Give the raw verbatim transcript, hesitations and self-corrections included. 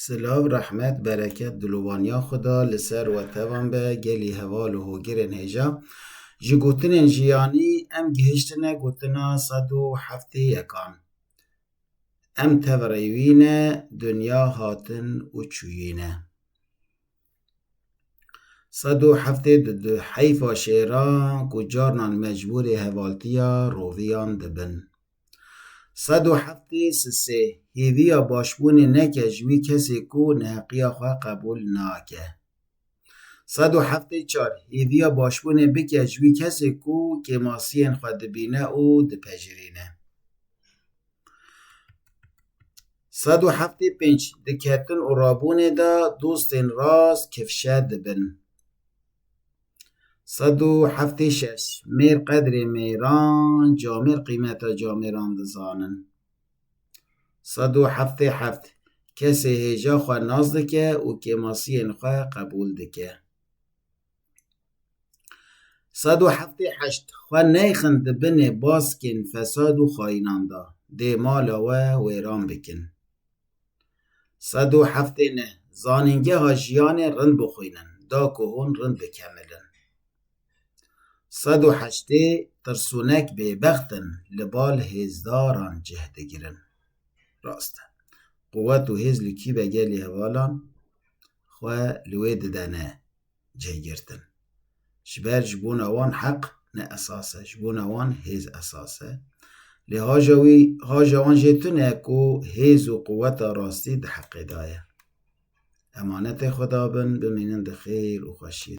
Silav, rehmet, bereket, dilovaniya Xuda li ser we tevan be, gelî heval û hogirên hêja. Ji gotinên jiyanî em gihiştine gotina sed û heftê yekan. Em tev rêwî ne, dinya hatin û çûyî ne. Sed û heftê du, heyfa şêran ku carnan mecbûrê hevaltiya roviyan dibin. Sed û heftê sisê, hêviya başbûnê neke ji wî kesê ku neheqiya xwe qebûl nake. Sed û heftê çar, hêviya başbûnê bike ji wî kesê ku kêmasiyên xwe dibîne û dipejirîne. Sed û heftê pênc, di ketin û rabûnê de dostên rast kifşe dibin. Sed û heftê şeş, mêr qedrê mêran, camêr qîmeta camêran dizanin. Sed û heftê heft, kesê hêja xwe nas dike û kêmasiyên xwe qebûl dike. Sed û heftê heşt, xwe neyxin di binê baskên fesad û xayînan de, dê mala we wêran bikin. Sed û heftê neh, zanîngeha jiyanê rind bixwînin, da ku hûn rind bikemilin. Sed û heştê, tirsûnek bêbext in, li bal hêzdaran cih digirin. Rast e. Quwet û hêz li kî be gelî hevalan? Xwe li wê didene cihgirtin. Ji ber ji bona wan heq ne esas e, ji bona wan hêz esas e. Lê haja wî, haja wan jê tune ku hêz û quweta rastî di heqê de ye. Emanetê Xweda bin, bimînin di xêr û xweşiyê.